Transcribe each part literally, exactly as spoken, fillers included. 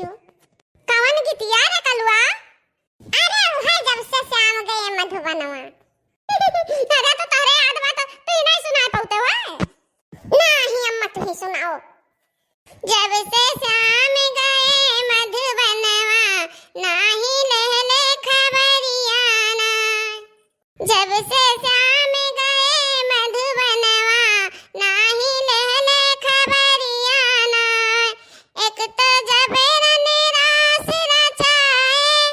कवन गीतिया रे कलुआ? अरे उहे जब से श्याम गए मधुबनवा। अरे तो तोहरे याद बा तो तू ही नहीं सुनाई पाउते हो। नाही अम्मा तू ही सुनाओ। जब से श्याम गए मधुबनवा, नाही लेहले खबरिया ना। जब से श्याम गए मधुबनवा, नाही लेहले खबरिया ना। एक तो जबरन रास रचाए,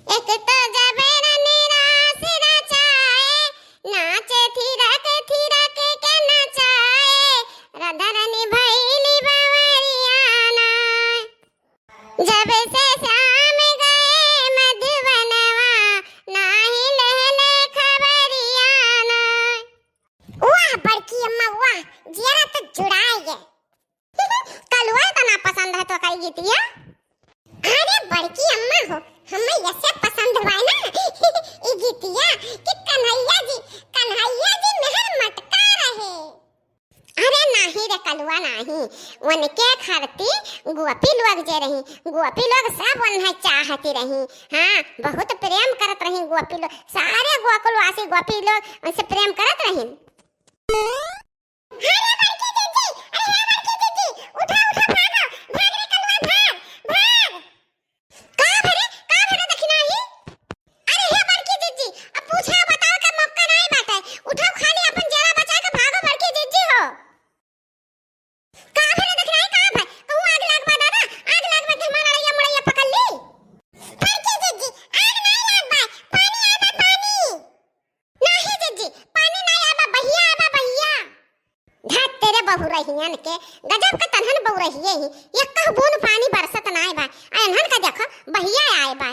एक तो जबरन रास रचाए, नाचे थिरक थिरक के नचाए, राधा रानी भइली बवरिया ना। जब से श्याम गए मधुबनवा, नाही लेहले खबरिया ना। वाह बड़की अम्मा वाह, जियरा तो जुड़ाए गए। कलुआ इतना पसंद है तो कई गीतिया? अरे बड़की अम्मा हो, हमें ऐसे पसंद हुआ है ना ई गीतिया कि कन्हैया जी, कन्हैया जी मेहर मटका रहे। अरे नाही रे कलुआ नाही, उनके खरती गोपी लोग जे रही, गोपी लोग सब उन्हें चाहती रही। हाँ, बहुत प्रेम करत रही गोपी लोग, सारे गोकुलवासी गोपी लोग उनसे प्रेम करत रही। अरे बड़की जिज्जी, अरे हे बड़की जिज्जी, उठा, उठा, भागो, भाग रे कलुआ, भाग, भाग। का भरे, का भरे दखिनाही? अरे हे बड़की जिज्जी, अब पूछा बताओ के मौका नाई बाटे। उठाओ खाली अपन जेरा बचा के भागो बड़की जिज्जी हो। का भरे दखिनाही, का भरे? कहूँ आग लाग बा दादा, आग लाग बा कि हमार लड़ैया मुड़ैया पकड़ ली? बड़की जिज्जी, आग नाई लाग बा, पानी आए बा, पानी। नाही जिज्जी, पानी नाही आवा, बहिया आवा, बहिया। धत तेरे बहुरहियन के, गजब के तनहन बहुरहिये ही, एक बूंद पानी बरसत नाही बा। आ एनहन का देखो, बहिया आए बा।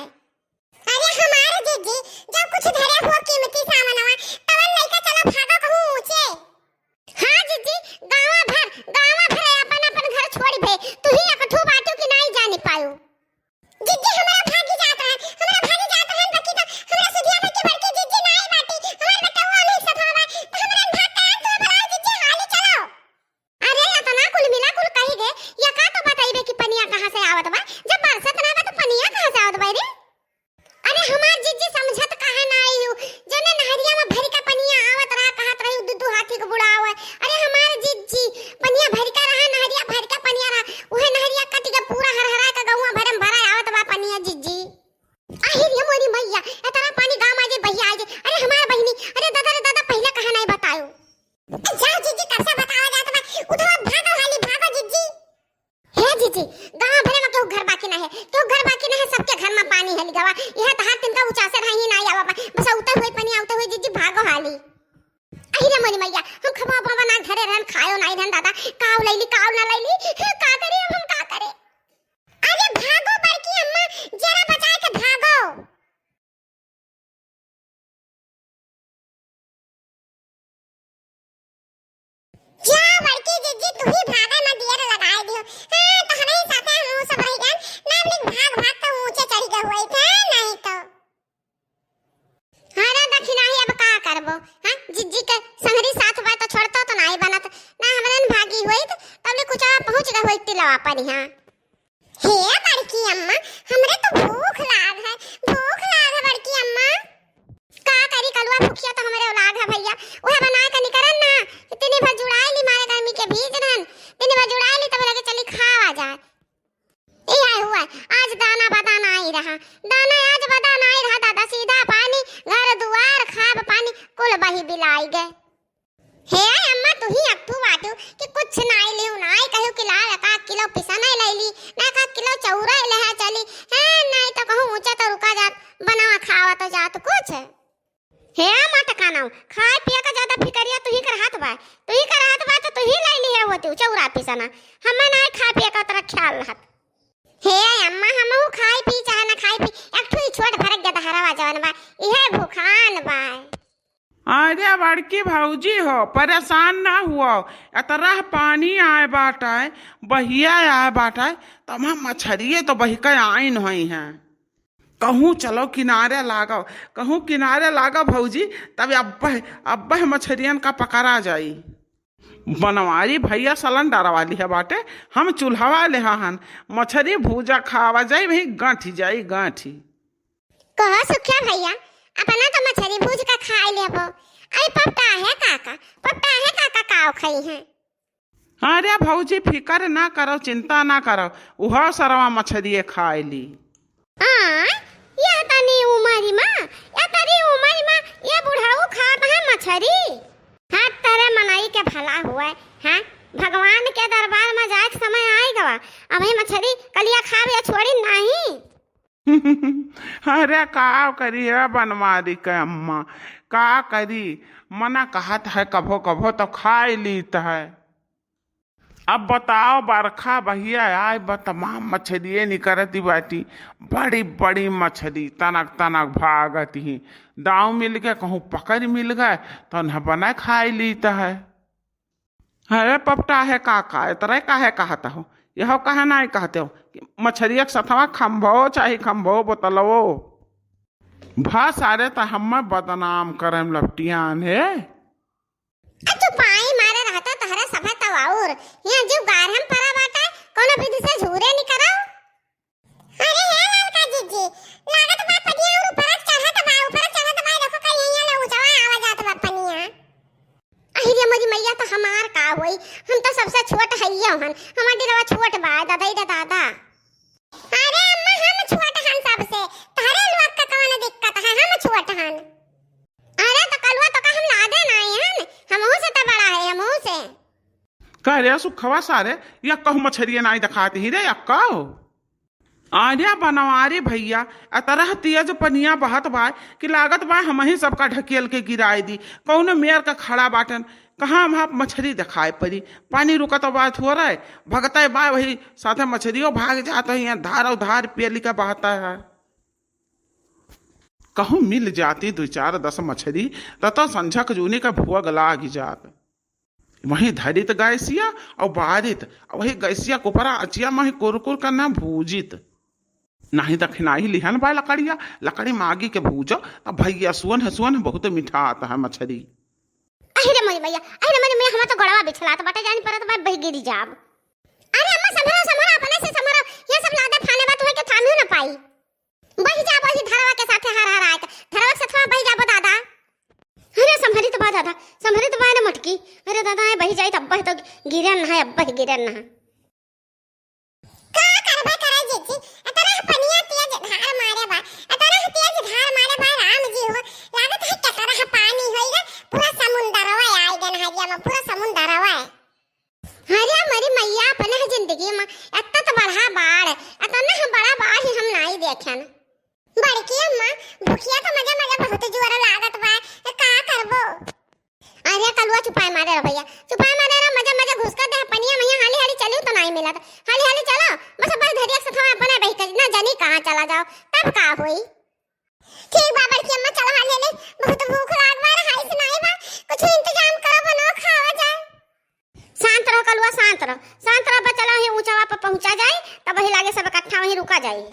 अरे हमार जिज्जी, जब कुछ धरे हो कीमती सामानवा, तवन लइका चलो भागो कहूँ ऊँचे। हाँ जिज्जी, गाँवा भर, गाँवा भर अपन अपन घर छोड़ी भे, तू ही एकठू बाटू की नाही जानी पायू। जिज्जी, हमरा भागी जात है, हमरा भागी जात है, बाकी तो हमरा सुधिया भर के बड़की जिज्जी नाई बाटी, हमार बेटवा नहीं सधावा, तो हमरा भाग के आन तो बुलाओ जिज्जी, हाली चलो। अरे, इतना कुल मिला कुल कही गे, या का तो बताइबे कि पनिया कहाँ से आवत बा? जब बरसत ना बा, तो पनिया कहाँ से आवत बा रे? अरे, हमार जिज्जी समझत काहे ना आई हूँ? जने नहरिया में भरी का पनिया आवत रहा, कहत रही, "दू दू हाथी के बुढ़ाव है।" अरे, हमार जिज्जी, पनिया भरी का रहा, नहरिया भरी का पनिया रहा, उहे नहरिया कट के पूरा हरहरा के गौवा भरे में भरा आवत बा पनिया जिज्जी। आहिर ये मोरी मैया, इतना पानी गाँव में आ जे, बहिया आ जे। अरे हमार बहिनी, अरे दादा रे दादा, पहिले कहा नहीं बतायो। ए, जाओ जिज्जी, कब से बतावा जात बा, उठो, भागो हाली, भागो जिज्जी। हे जिज्जी, गाँव भरे में केहू घर बाकी ना है, केहू घर बाकी ना है, सबके घर में पानी है लिगावा। यह तो हाथ तिनका ऊंचा से रही ना आवा बा, बस उतर हुई पानी, उतर हुई जिज्जी, भागो हाली। आहिर ये मोरी मैया, हम खबा बाबा ना धरे रहन, खायो नहीं रहन दादा, काव लैली, काव ना लैली, का करे अब हम, का करे? अरे भागो बड़की अम्मा, जरा बचाए के भागो। जा बड़की जिज्जी, तू ही भागे में देर लगाए दियो। हाँ, तोहरे ही साथे हम सब रह गए। ना अपने भाग भाग तो ऊंचे चढ़ गए हुए थे, नहीं तो। हाँ रे दखिनाही, अब का करबो? हाँ, जिज्जी के संगरी साथ बा तो छोड़तो तो नाही बनत, ना हमरन भागी होइत, तब ले कुछ पहुँच गए होइत तिलवा पर यहाँ। हे बड़की अम्मा, हमरे तो भूख लाग है, भूख लाग है बड़की अम्मा। का करी कलुआ, भूखिया तो हमरे लाग है भैया, उहे बना के निकरन ना, इतनी भर जुड़ाई ली, मारे गर्मी के भीज रहन, इतनी भर जुड़ाई ली, तब लगे चली खावा जाए। ए आए हुआ, आज दाना बदाना आई रहा, दाना आज बदाना आई रहा दादा, सीधा पानी, घर दुआर, खाब पानी, कुल बही बिलाई गए। हे अम्मा, तू ही अक्ठू बाटू कि कुछ नाई लिहू, नाई कहू कि लाल का किलो पिसा नहीं लैली, ना का किलो चौरा लेहा चली, हैं, नहीं तो कहूँ ऊंचा तो रुका जात, बनावा खावा तो जात कुछ। हे अम्मा टकानाऊ, खाए पिए का ज्यादा फिकरिया तू ही कर हाथ बा, तू ही कर हाथ बा तो तू ही लैली है होती चौरा पिसना, हमें नाई खाए पिए का उतना ख्याल रहत। हे अम्मा, हमहू खाई पी चाहे ना खाई पी, एक ठो ही छोट भरक गदहरवा जवन बा, इहे भूखान बा। अरे बड़की भौजी हो, परेशान ना हुआ, एतरा पानी आए बाटे, बहिया आए बाटे, तब हम मछरिये तो बहिके आइन होई हैं। कहूँ चलो किनारे लागो, कहूँ किनारे लागो भौजी, तब अब्बे, अब्बे मछरियन का पकड़ा जाई। बनवारी भइया सलेंडर वाली है बाटे, हम चूल्हवा लेहा हन। मछरी भूजा खावा जाई, वही गांठी जाई, गांठी। कहो सुखिया भइया, अपना तो मछरी भूज के खाई लेबो। अरे पपटा है काका, पपटा है काका, काव खई है? अरे भौजी, फिकर ना करो, चिंता ना करो, उहो सरवा मछरिये खाए ली। हाँ, यह तनी उमरी मा, यह तनी उमरी मा, ये बुढ़ऊ खात है मछरी। हाँ, तेरे मनई के भला हुए, हाँ, भगवान के दरबार मा जाए के समय आइ गवा। अब ये मछरी कलिया खाब या छोड़ी नाही। अरे का करी है बनवारी के अम्मा, का करी, मना कहत है कभो कभो तो खाए लीत है। अब बताओ, बरखा बहिया आए बा, तमाम मछरिये निकरती बाटी, बड़ी बड़ी मछरी तनक तनक भागत ही। दाव मिल गए, कहूँ पकड़ मिल गए, तो उन्हें बना खाए लीत है। अरे पपटा है काका, इतरे काहे कहत हो? यहो काहे नाई कहते हो कि मछरिया के सथवा खंभो चाही, खंभो बोतलवो? भा सारे त हम्मे बदनाम करे में लपटियान है। आ चुपाई मारे रहता तहरे सभे तवाउर। यहाँ जीव गार हम परा बाटे, कौनो विधि से झूरे निकरो। अरे हे ललका जीजी, लागत बा पनिया और ऊपर चढ़त बा, ऊपर चढ़त बा, देखो कहीं यहाँ ले ऊंचवा आवा जात बा पनिया। अहि रे मोरी मैया, तो हमार का होई, हम तो सबसे छोट हइये हन, हमार डेरवा छोट बा, दादा रे दादा। अरे अम्मा, हम छोट हन सबसे, तहरे लोग का कौन दिक्कत है, हम छोट हन। अरे तो कलुआ तो का हम लादे नाई हन, हमहू से तो बड़ा है, हमहू से। का रे सुखवा सारे, या कहूँ मछरिया नाई दिखाती ही रे, या कहूँ? अरे बनवारी भइया, अतरह तेज पनिया बहत बाय कि लागत बाय हमही सबका ढकेल के गिराई दी। कौनो मेर का खड़ा बाटन, कहाँ वहाँ मछरी दिखाई पड़ी। पानी रुकत बाय थोड़ा, भगते बाय वही साथे मछरियो भाग जात है, यहाँ धार और धार पेली का बहता है। कहूँ मिल जाती दो चार दस मछरी, त तो संझक जूनी का भुअग लाग जात। वहीं धरित गैसिया और बारित, और वही गैसिया के ऊपरा अचिया मही कुरकुर करना भूजित। नहीं तो खिनाही लिहन बा लकड़िया, लकड़ी मागी के भूजो, तब भैया सुअन है, सुअन है, बहुत मीठा आता है मछरी। अहि रे मोरी मैया, अहि रे मोरी मैया, हमार तो गोड़वा बिछलात बाटे, जानी परत बा, बहि गिरी जाब। अरे अम्मा, संभरो, संभरो, अपने से संभरो, ये सब लादे फाने बा, तुम्हें के थामियो ना पाई। बहि जा, बहि धरवा के साथे हर हर आए के, धरवा के सथवा बहि जाबो दादा। अरे संभरी तो बा दादा, संभरी तो बा रे मोटकी। अरे दादा, ए बहि जाई त अब्बह तो गिरे ना है, अब्बह गिरे ना है। का करबे करे जीजी, इतना पनिया तेज धार मारे बा, इतना तेज धार मारे बा राम जी हो, लागत है केतना पानी होई रे, पूरा समुंदरवा आइ गन हरिया में, पूरा समुंदरवा। अरे मोरी मैया, अपने जिंदगी में इतना तो बड़ा बाढ़, इतना बड़ा बाढ़ ही हम नाई देखेन। बड़की अम्मा, भुखिया तो मजा मजा बहुत जोर लागत बा, ए, का करबो? अरे कलुआ चुपाई मारे रह भैया, चुपाई मारे रह, मजा मजा घुसका दे पनिया में, हाली हाली चलू तो नाई मिलत, हाली हाली चलो, बस अब धरिया के सथवा अपने बहि के ना जानी कहाँ चला जाओ, तब का होई? ठीक बा बड़की अम्मा, चलो हाली हाली, बहुत भूख लाग बा, रहाई से नाई बा, कुछ इंतजाम करो, बनाओ, खावा जाए। शांत रहो कलुआ, शांत रहो, शांत रहो, बा चलो वहीं ऊंचावा पर पहुंचा जाए, तब वहीं लागे सब इकट्ठा वहीं रुका जाए।